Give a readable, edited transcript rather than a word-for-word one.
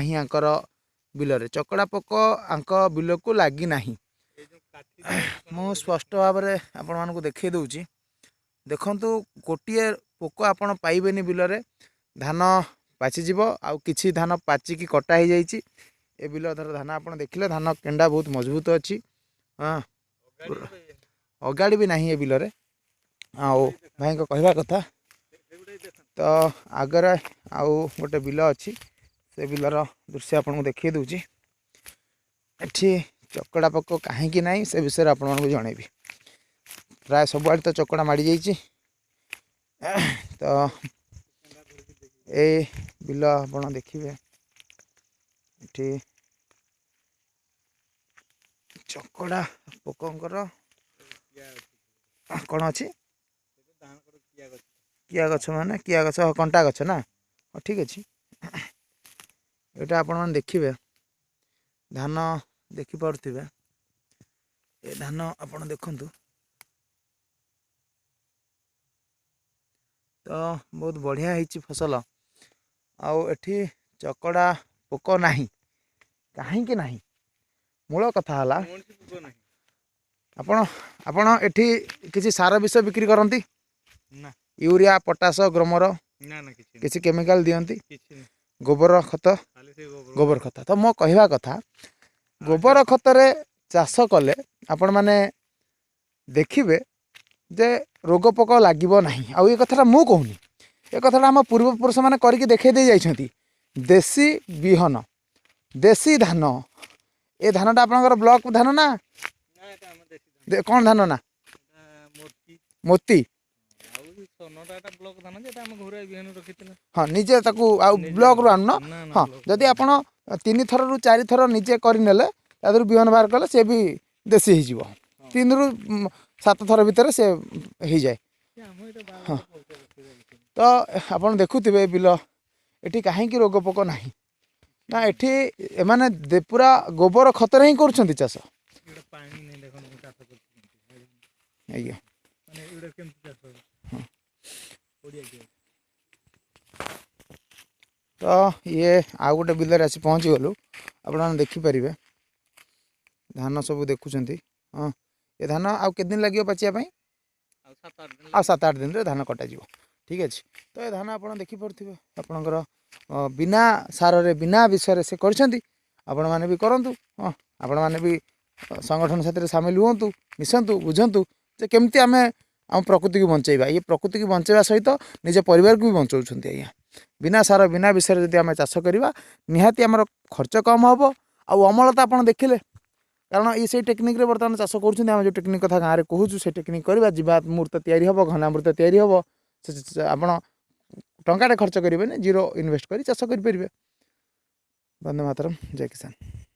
ନାହିଁ ଆଙ୍କର ବିଲରେ ଚକଡ଼ା ପୋକ ଆଙ୍କ ବିଲକୁ ଲାଗିନାହିଁ। ମୁଁ ସ୍ପଷ୍ଟ ଭାବରେ ଆପଣମାନଙ୍କୁ ଦେଖାଇ ଦେଉଛି। ଦେଖନ୍ତୁ, ଗୋଟିଏ ପୋକ ଆପଣ ପାଇବେନି ବିଲରେ। ଧାନ ପାଚିଯିବ, ଆଉ କିଛି ଧାନ ପାଚିକି କଟା ହେଇଯାଇଛି। ଏ ବିଲ ଧର ଧାନ ଆପଣ ଦେଖିଲେ, ଧାନ କେଣ୍ଡା ବହୁତ ମଜବୁତ ଅଛି। ହଁ, ଅଗାଡ଼ି ବି ନାହିଁ ଏ ବିଲରେ। ଆଉ ଭାଇଙ୍କ କହିବା କଥା ତ ଆଗରେ ଆଉ ଗୋଟେ ବିଲ ଅଛି, ସେ ବିଲର ଦୃଶ୍ୟ ଆପଣଙ୍କୁ ଦେଖାଇ ଦେଉଛି। ଏଠି ଚକଡ଼ା ପୋକ କାହିଁକି ନାହିଁ ସେ ବିଷୟରେ ଆପଣମାନଙ୍କୁ ଜଣେଇବି। ପ୍ରାୟ ସବୁଆଡ଼େ ତ ଚକଡ଼ା ମାଡ଼ିଯାଇଛି। ତ ଏ ବିଲ ଆପଣ ଦେଖିବେ, ଏଠି ଚକଡ଼ା ପୋକଙ୍କର କ'ଣ ଅଛି? କିଆ ଗଛ ମାନେ କିଆ ଗଛ, କଣ୍ଟା ଗଛ ନା? ହଁ, ଠିକ୍ ଅଛି। ଏଇଟା ଆପଣମାନେ ଦେଖିବେ, ଧାନ ଦେଖିପାରୁଥିବେ। ଏ ଧାନ ଆପଣ ଦେଖନ୍ତୁ ତ, ବହୁତ ବଢ଼ିଆ ହେଇଛି ଫସଲ। ଆଉ ଏଠି ଚକଡ଼ା ପୋକ ନାହିଁ। କାହିଁକି ନାହିଁ? ମୂଳ କଥା ହେଲା, ଆପଣ ଏଠି କିଛି ସାର ବିଷ ବିକ୍ରି କରନ୍ତି? ନା। Urea, potash, Gromor? ନା ନା, କିଛି କେମିକାଲ ଦିଅନ୍ତି? ଗୋବର ଖତ? ଗୋବର ଖତ। ତ ମୋ କହିବା କଥା, ଗୋବର ଖତରେ ଚାଷ କଲେ ଆପଣମାନେ ଦେଖିବେ ଯେ ରୋଗ ପୋକ ଲାଗିବ ନାହିଁ। ଆଉ ଏ କଥାଟା ମୁଁ କହୁନି, ଏ କଥାଟା ଆମ ପୂର୍ବପୁରୁଷମାନେ କରିକି ଦେଖାଇ ଦେଇ ଯାଇଛନ୍ତି। ଦେଶୀ ବିହନ, ଦେଶୀ ଧାନ। ଏ ଧାନଟା ଆପଣଙ୍କର ବ୍ଲକ ଧାନ ନା କ'ଣ ଧାନ ନା? ମୋତି। ହଁ, ନିଜେ ତାକୁ ଆଉ ବ୍ଲକରୁ ଆଣୁନ? ହଁ, ଯଦି ଆପଣ 3 ଥରରୁ 4 ଥର ନିଜେ କରିନେଲେ, ତା ଦେହରୁ ବିହନ ବାହାର କଲେ ସେ ବି ଦେଶୀ ହେଇଯିବ। 3ରୁ 7 ଥର ଭିତରେ ସେ ହେଇଯାଏ। ହଁ, ତ ଆପଣ ଦେଖୁଥିବେ ବିଲ, ଏଠି କାହିଁକି ରୋଗ ପୋକ ନାହିଁ ନା, ଏଠି ଏମାନେ ପୁରା ଗୋବର ଖତରେ ହିଁ କରୁଛନ୍ତି ଚାଷ ଆଜ୍ଞା। ହଁ, ତ ଇଏ ଆଉ ଗୋଟେ ବିଲରେ ଆସି ପହଞ୍ଚିଗଲୁ। ଆପଣମାନେ ଦେଖିପାରିବେ, ଧାନ ସବୁ ଦେଖୁଛନ୍ତି। ହଁ, ଏ ଧାନ ଆଉ କେତେ ଦିନ ଲାଗିବ ପାଚିବା ପାଇଁ? ଆଉ 7 8 ଦିନରେ ଧାନ କଟାଯିବ। ଠିକ୍ ଅଛି। ତ ଏ ଧାନ ଆପଣ ଦେଖିପାରୁଥିବେ ଆପଣଙ୍କର, ବିନା ସାରରେ ବିନା ବିଷରେ ସେ କରିଛନ୍ତି। ଆପଣମାନେ ବି କରନ୍ତୁ। ହଁ, ଆପଣମାନେ ବି ସଂଗଠନ ସାଥିରେ ସାମିଲ ହୁଅନ୍ତୁ, ମିଶନ୍ତୁ, ବୁଝନ୍ତୁ ଯେ କେମିତି ଆମେ ଆମ ପ୍ରକୃତିକୁ ବଞ୍ଚେଇବା। ଇଏ ପ୍ରକୃତିକୁ ବଞ୍ଚେଇବା ସହିତ ନିଜ ପରିବାରକୁ ବି ବଞ୍ଚଉଛନ୍ତି ଆଜ୍ଞା। ବିନା ସାର ବିନା ବିଷରେ ଯଦି ଆମେ ଚାଷ କରିବା, ନିହାତି ଆମର ଖର୍ଚ୍ଚ କମ୍ ହେବ। ଆଉ ଅମଳ ତ ଆପଣ ଦେଖିଲେ, କାରଣ ଇଏ ସେଇ ଟେକ୍ନିକ୍ରେ ବର୍ତ୍ତମାନ ଚାଷ କରୁଛନ୍ତି। ଆମେ ଯେଉଁ ଟେକ୍ନିକ୍ କଥା ଗାଁରେ କହୁଛୁ, ସେ ଟେକ୍ନିକ୍ କରିବା। ଜୀବାମୃତ ତିଆରି ହେବ, ଘନାମୃତ ତିଆରି ହେବ। ଆପଣ ଟଙ୍କାଟେ ଖର୍ଚ୍ଚ କରିବେନି, ଜିରୋ ଇନଭେଷ୍ଟ କରି ଚାଷ କରିପାରିବେ। ବନ୍ଦେ ମାତରମ୍, ଜୟ କିଷାନ।